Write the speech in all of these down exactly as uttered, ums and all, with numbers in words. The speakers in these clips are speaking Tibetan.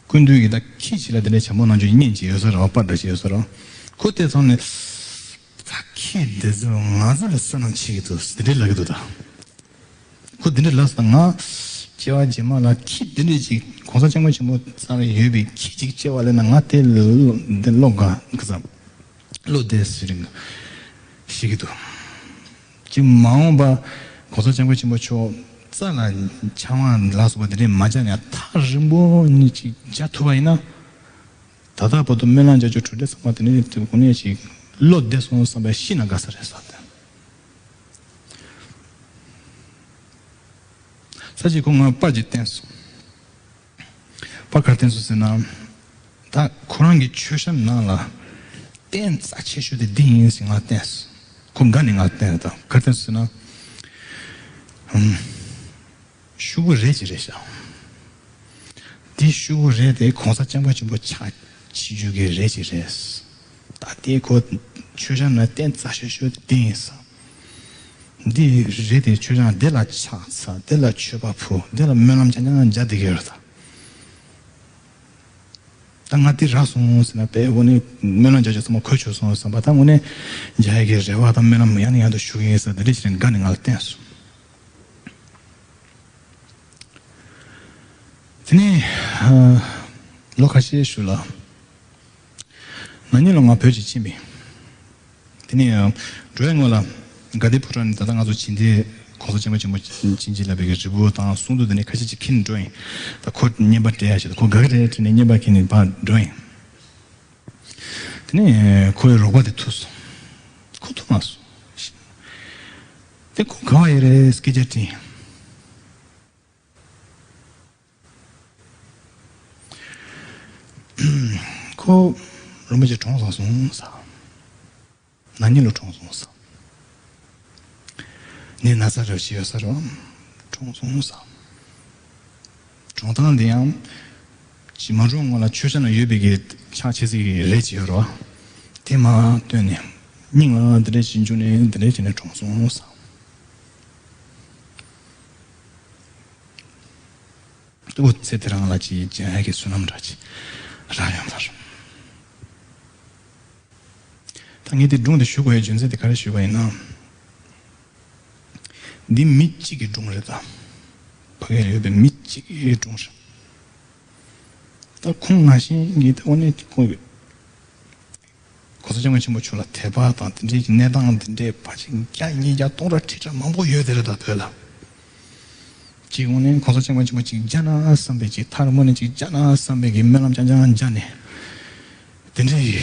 སྐུ་མདུན་གྱིས་ད་ཁྱི་ཞིག་ལ་དེ་འདྲའི་བྱམས་པོ་གནང་རྒྱུ་བརྙན་ཅིག་ཡོད་ས་རེད་བ། པར་འདྲ་ཞིག་ཡོད་ས་རེད་བ། ཁོ་བལྟས་ཙང་ནས། ད་ཁྱི་འདི་ཚོས་ང་ཚོ་ལ་བསོད་ནམས་བྱེད་ཀྱི་འདུག་དེ་འདྲའི་ལབ་ཀྱི་འདུག་ད། ཁོ་འདི་འདྲ་ལབ་སོང་། ང་སྐྱེ་བ་རྗེས་མ་ལ་ཁྱི་འདི་འདྲ་ཅིག་གོང་ས་སྐྱབས་མགོན་ཆེན་པོ་རྩ་ལ་ཡོད་པའི་ཁྱི་ཅིག་སྐྱེ་བ་ལེན་ན་ང་དེ་ལ་བློ་དགའ་གི་ཙམ། བློ་བདེ་ཟེར་ཞིག་གི་འདུག་ཅིག་མ་འོངས་པ་གོང་ས་སྐྱབས་མགོན་ཆེན་པོ་མཆོག་རྩ་ལ་ཆང་བ་ལ་སོགས་པ་དེ་འདྲས་མ་བྱས་ནས་ཐག་རིང་པོ་ནས་ཅིག་བྱ་ཐུབ་པ་ཡིན་ན། ད་ལྟ་བར་དུ་སྨོན་ལམ་རྒྱག་རྒྱུ་གྲུབ་འབྲས་ཚང་མ་དེ་འདྲས་དེ་གོ་ནས་ཅིག་བློ་བདེ་སོང་བསམ་པའི་ཤི་ན་དགའ་ས་རེད་ཟེར་ཏེ། ས་གཅིག་ཁོ་ང་པར་ཅིག་བསྟན་སོང་། པར་ག་རེ་བསྟན་སོང་ཟེར་ན། ད་ཁོ་རང་གི་མཆོད་བཤམས་ནང་ལ་རྟེན་རྩ་ཆེ་ཤོས་དེ་འདི་ཡིན་ཟེར་ང་བསྟན་སོང་། ཁོ་དགའ་ནས་ང་བསྟན་ད་ག་རེ་བསྟན་སོང་ཟེར་ན། ཧུམ། ཤོག་བུ་རེ་ཅིག་རེད་ཤག་འདི་ཤོག་བུ་རེ་དེ་གོང་ས་སྐྱབས་མགོན་ཆེན་པོ་ཕྱག་ཕྱི་རྒྱུད་ཀྱི་རེ་ཅིག་རེད། ད་དེ་ཁོ་མཆོད་བཤམས་ནང་རྟེན་རྩ་ཆེ་ཤོས་དེ་འདི་ཡིན་ཟེར། འདི་རེད་དེ་མཆོད་བཤམས་འདི་ལ་ཕྱག་འཚལ། འདི་ལ་མཆོད་པ་ཕུལ། འདི་ལ་སྨོན་ལམ་རྐྱང་རྐྱང་རྒྱག་བསྡད་ཀྱི་ཡོད་རེད་ད། ད་ང་འདི་རག་སོང་ཟེར་ན་དཔེ་དངོས་གནས་སྨོན་ལམ་རྒྱག་རྒྱུ་ཚང་མ་གོ་ཆོད་སོང་བསམ་པ་ད་དངོས་གནས་རྒྱག་ཡ་གི་རེ་བ་དང་སྨོན་ལམ་ཡང་ནས་ཡང་དུ་ཞུ་གི་ཡིན་ཟེར་འདི་འདྲ་ཞིག་དགའ་ནས་ང་ལ་བསྟན་སོང་། དེ་ནས་ལོ་ཁ་ཤས་ཤུལ་ལ། ན་ནིང་ལོ་ང་བོད་ཅིག་ཕྱིན་པས། དེ་ནས་འགྲོ་བའི་སྔོན་ལ་དགའ་ལྡན་ཕོ་བྲང་ནས་ད་ལྟ་ང་ཚོ་བྱིན་ཏེ་གོང་ས་སྐྱབས་མགོན་ཆེན་པོ་བྱིན་གྱིས་བརླབས་པའི་རིལ་བུ་དང་གསུང་ཐུགས་དེ་ནས་ཁ་ཤས་ཅིག་ཁྱེར་ནས་འགྲོ་ཡིན། ད་ཁོ་བརྙན་པར་སྤྲད་ཡ་ཞིག་ད་ཁོ་དགའ་གི་རེད་དྲན་ནས་བརྙན་པར་ཁྱེར་ནས་ཕར་འགྲོ་ཡིན། དེ་ནས་ཁོའི་རོགས་པ་དེ་ཐུག་སོང་། ཁོ་ཐུག་མ་སོང་། དེ་ཁོ་ག་བ་ཡོད་རེད་སྐད་ཆ་དྲིས། ཁོ་རིན་པོ་ཆེ་གྲོངས་ཚར་སོང་ཟེར། ན་ནིང་ལོ་གྲོངས་སོང་ཟེར། ནས་ན་ཚ་རེ་བ་ཞིག་ཡོད་ས་རེད་བ། གྲོངས་སོང་ཟེར། གྲོངས་སྟངས་དེ་ཡང་ཇི་མ་གྲོངས་སྔོན་ལ་མཆོད་བཤམས་ན་ཡོད་པའི་གི་ཕྱག་ཕྱི་སྲིད་ཀྱི་རས་ཅིག་ཡོད་རེད་བ། དེ་མར་བཏོན་ནས་སྙིང་ལ་འདི་འདྲ་ཞིག་འཇུས་ནས་འདི་འདྲ་བྱས་ནས་གྲོངས་སོང་ཟེར། ཨོ་ཚེ་དེ་རང་ལ་ཅིག་སྦྱང་ཡག་གི་བསོད་ནམས་འདྲ་ཅིག་རག་ཡོང་བར། ད་ངས་དེ་སྒྲུང་དེ་ཞུ་དགོས་ཡའི་རྒྱུ་མཚན་དེ་ག་རེ་ཞུས་པ་ཡིན་ན། འདི་མི་གཅིག་གི་སྒྲུང་རེད་ད། ཕ་གིར་ཡོད་པའི་མི་གཅིག་གི་སྒྲུང་རེད། ད་ཁོང་ང་བཞིན་གྱི་ད་དངོས་གནས་ཁོང་གི་གོང་ས་སྐྱབས་མགོན་ཆེན་པོ་མཆོག་ལ་དད་པ་དང་དེ་འདྲའི་གི་གནས་སྟངས་དེ་འདྲའི་ཕལ་ཆེར་བརྒྱ་ཉིས་བརྒྱ་སྟོང་ཕྲག་ཁྲི་ཕྲག་མང་པོ་ཡོད་དེ་རེད་ད་བོད་ལ། གཅིག་དངོས་གནས་གོང་ས་སྐྱབས་མགོན་ཆེན་པོ་གཅིག་མཇལ་ན་བསམ་པའི་གཅིག་མཐར་དངོས་གནས་གཅིག་མཇལ་ན་བསམ་པའི་གི་སྨོན་ལམ་རྐྱང་རྐྱང་མཇལ་ནས། དེ་འདྲའི་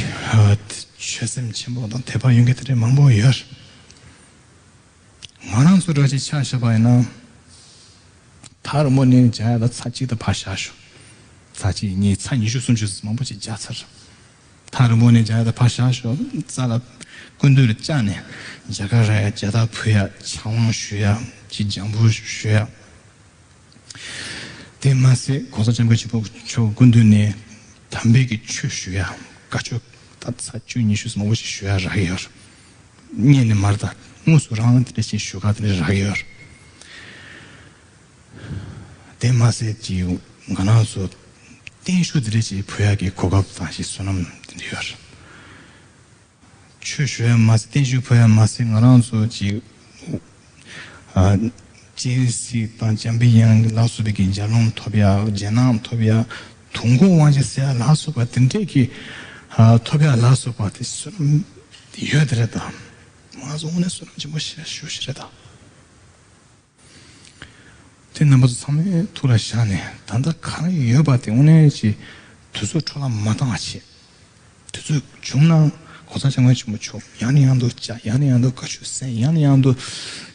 ཆོད་སེམས་ཆེན་པོ་དང་དད་པ་ཡོད་མཁན་དེ་འདྲའི་མང་པོ་ཡོད། ང་རང་ཚོ་འདྲ་ཅིག་ཆ་བཞག་པ་ཡིན་ན། མཐར་དངོས་གནས་མཇལ་ཡ་ད་ཚར་གཅིག་ད་ཕར་བཞག་ཞོག་ཚར་གཅིག་གཉིས་ཚར་ཉི་ཤུ་སུམ་ཅུ་མང་པོ་ཅིག་མཇལ་ཚར། མཐར་དངོས་གནས་མཇལ་ཡ་ད་ཕར་བཞག་ཞོག་རྩ་ལ་སྐུ་མདུན་ལ་བཅར་ནས་མཇལ་ཁ་རག་ཡ་མཇལ་དར་ཕུལ་ཡ་ཕྱག་དབང་ཞུ་ཡ་ཅིག་སྦྱང་བརྡར་ཞུ་ཡ། དེ་མ་ཟད་གོང་ས་སྐྱབས་མགོན་ཆེན་པོ་མཆོག་སྐུ་མདུན་ནས་དམ་པའི་གི་ཆོས་ཞུ་ཡ་བཀའ་ཆོས་ད་ཚར་བཅུ་ཉི་ཤུ་མང་པོ་ཞིག་ཞུ་ཡ་རག་གི་ཡོད། སྔོན་ནས་མར་ད་དངོས་སུ་རང་དེ་འདྲ་ཞིག་ཞུ་ག་དེ་འདྲ་རག་གི་ཡོད། དེ་མ་ཟད་ཀྱི་ང་རང་ཚོ་བརྟན་བཞུགས་དེ་འདྲ་ཞིག་ཕུལ་ཡ་གི་གོ་སྐབས་དང་ཞིག་བསོད་ནམས་དེ་འདྲ་ཡོད། ཆོས་ཞུ་ཡ་མ་ཟད་བརྟན་བཞུགས་ཕུལ་ཡ་མ་ཟད་ང་རང་ཚོ་ཅིག་ཨ་སྤྱན་གཟིགས་དང་འཇམ་པའི་དབྱངས་ལ་སོགས་པའི་གི་མཇལ་ལུང་ཐོབ་ཡ་རྒྱན་སྣང་ཐོབ་ཡ་དུང་སྐོར་དབང་ཆེན་ཟེར་ཡ་ལ་སོགས་པ་དེ་འདྲས་ཀྱི་ཨ་ཐོབ་ཡ་ལ་སོགས་པ་དེ་བསོད་ནམས་ཡོད་དེ་རེད་ད། ང་ཚོ་དངོས་གནས་བསོད་ནམས་ཆེན་པོ་ཞེ་དྲག་ཞེ་དྲག་རེད་ད། དེ་རྣམ་པ་ཚོ་ཚང་མའི་ཐུགས་ལ་བཞག་ནས་ད་ལྟ་གང་ཡོད་པ་དེ་དངོས་གནས་ཀྱི་དུས་ཚོད་འཕྲོ་བརླག་མ་བཏང་བ་བྱེད། དུས་ཚོད་བྱུང་ན་གོང་ས་སྐྱབས་མགོན་ཆེན་པོ་མཆོག་ཡང་ནས་ཡང་དུ་བཅར། ཡང་ནས་ཡང་དུ་བཀའ་ཆོས་གསན། ཡང་ནས་ཡང་དུ་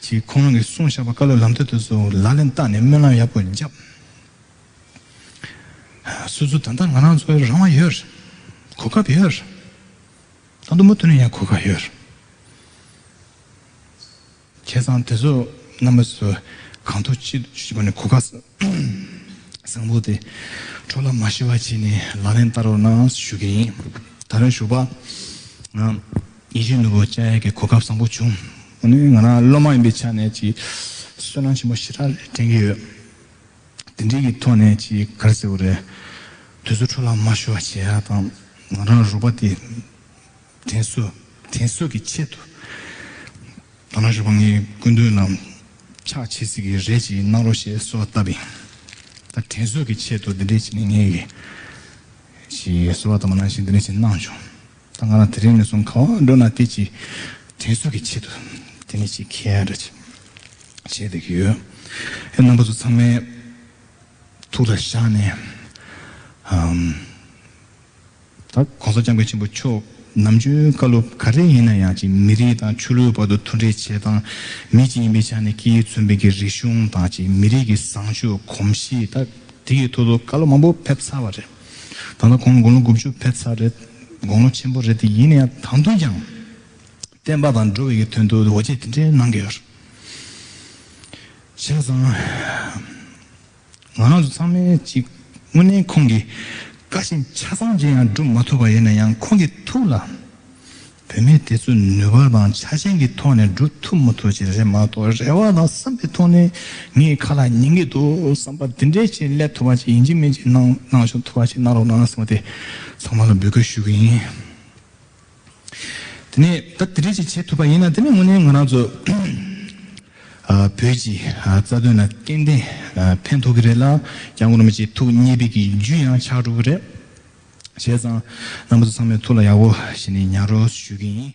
ཅིག་ཁོང་རང་གིས་གསུངས་བཞག་པ་བཀའ་སློབ་ལམ་སྟོན་དེ་ཚོ་ལག་ལེན་བསྟར་ནས་སྨོན་ལམ་ཡག་པོ་བརྒྱབ། སོ་སོ་ད་ལྟ་ང་རང་ཚོའི་རང་དབང་ཡོད། གོ་སྐབས་ཡོད། ད་དུང་མུ་མཐུད་ནས་ཡང་གོ་སྐབས་ཡོད། བྱས་ཙང་དེ་ཚོ་རྣམ་པ་ཚོས་གང་ཐུབ་ཅི་ཐུབ་ཀྱི་སྒོ་ནས་གོ་སྐབས་བཟང་པོ་དེ་འཕྲོ་བརླག་མ་ཤོར་བ་བྱས་ནས་ལག་ལེན་བསྟར་རོགས་གནང་ཞུ་གི་ཡིན། ད་རེས་ཞུ་བ་ང་ཡིད་ཆེས་ནོར་བུ་བཅར་ཡས་ཀྱི་གོ་སྐབས་བཟང་པོ་བྱུང་། འོ་ནི་ང་རང་སློབ་མ་ཡིན་པའི་ཆ་ནས་ཀྱི་བསོད་ནམས་ཆེན་པོ་ཞེ་དྲག་དྲན་གྱི་ཡོད། དེ་འདྲའི་གི་ཐོག་ནས་ཀྱི་ག་རེ་ཟེར་དགོས་རེད། དུས་ཚོད་འཕྲོ་བརླག་མ་ཤོར་བ་བྱེད་ཡ་དང་། ང་རང་རོགས་པ་དེ་དྲན་གསོ་དྲན་གསོ་གི་ཆེད་དུ། ད་ནང་བཞིན་པ་ངའི་སྐུ་མདུན་ལ་ཕྱག་ཕྱི་སྲིད་ཀྱི་རེ་ཅིག་གནང་རོགས་ཞེས་གསོལ་བ་བཏབ་པས། ད་དྲན་གསོ་གི་ཆེད་དུ་འདི་འདྲས་བྱས་ནས་ངས་ཀྱི་ཞེས་གསོལ་བ་བཏབ་པ་ནང་བཞིན་འདི་འདྲས་བྱས་གནང་བྱུང་། ད་ང་རང་དེ་རིང་ནས་བཟུང་ག་བ་འགྲོ་ན་དེ་ཅིག་དྲན་གསོ་གི་ཆེད་དུ་དེ་ནས་ཅིག་ཁྱེར་འདྲ་ཅིག་བྱས་བསྡད་ཀྱི་ཡོད། ཨེ་རྣམ་པ་ཚོ་ཚང་མས་ཐུགས་ལ་བཞག་ནས། ཨམ། ད་༸གོང་ས་༸སྐྱབས་མགོན་ཆེན་པོ་མཆོག་ནམ་རྒྱུན་བཀའ་སློབ་ག་རེ་ཡིན་ན་ཡང་ཅིག་མི་རིགས་དང་ཆོས་ལུགས་བར་དུ་མཐུན་སྒྲིལ་བྱེད་སྟངས། མི་གཅིག་ཡིན་པའི་ཆ་ནས་སྐད་ཡིག་མཚོན་པའི་གི་རིག་གཞུང་དང་ཅིག་མི་རིགས་ཀྱི་བཟང་སྤྱོད་གོམས་གཤིས། ད་དེ་གི་ཐོག་ཏུ་བཀའ་སློབ་མང་པོ་ཕེབས་ཚར་བ་རེད། ད་ལྟ་ཁོང་དགུང་ལོ་དགུ་བཅུ་ཕེབས་ཚར་རེད། དགུང་ལོ་ཆེན་པོ་རེད་དེ། ཡིན་ན་ཡང་ད་དུང་ཀྱང་བསྟན་པ་དང་འགྲོ་བའི་གི་དོན་དུ་འོ་བྱེད་དེ་འདྲའི་གནང་གི་ཡོད་རེད། བྱས་ཙང་། ང་རང་ཚོ་ཚང་མས་ཅིག་དངོས་གནས་ཁོང་གི་བཀའ་བཞིན་ཆ་ཚང་ཅིག་ཡང་སྒྲུབ་མ་ཐུབ་པ་ཡིན་ན་ཡང་། ཁོང་གི་ཐུགས་ལ་བུད་མེད་དེ་ཚོའི་ནུས་པ་དང་ཆ་རྐྱེན་གྱི་ཐོག་ནས་སྒྲུབ་ཐུབ་མ་ཐུབ་ཅིག་རེད་མ་གཏོགས། རེ་བ་དང་བསམ་པའི་ཐོག་ནས་ངའི་ཁ་ལ་ཉན་གྱི་འདུག་བསམ་པ་དེ་འདྲས་ཅིག་སླེབས་ཐུབ་པ་ཅིག་ཡིན་གཅིག་མིན་གཅིག་གནང་གནང་ཤོག་ཐུབ་པ་ཅིག་གནང་རོགས་གནང་ཟེར་བ་དེ་ཚང་མ་ལ་འབོད་སྐུལ་ཞུ་གི་ཡིན། དེ་ནས་ད་དེ་འདྲས་ཅིག་བྱེད་ཐུབ་པ་ཡིན་ན། དེ་ནས་དངོས་གནས་ང་རང་ཚོ་ཨ་བོད་ཀྱི་ཨ་རྩ་དོན་ལ་ཏན་ཏན་ཨ་ཕན་ཐོགས་ཀྱི་རེད་ལ། སྐྱབས་མགོན་རིན་པོ་ཆེའི་ཐུགས་མཉེས་པའི་གི་རྒྱུ་ཡང་ཆགས་འགྲོ་གི་རེད། བྱས་ཙང་རྣམ་པ་ཚོ་ཚང་མས་ཐུགས་ལ་ཡག་པོ་བྱས་ནས་ཉར་རོགས་ཞུ་གི་ཡིན།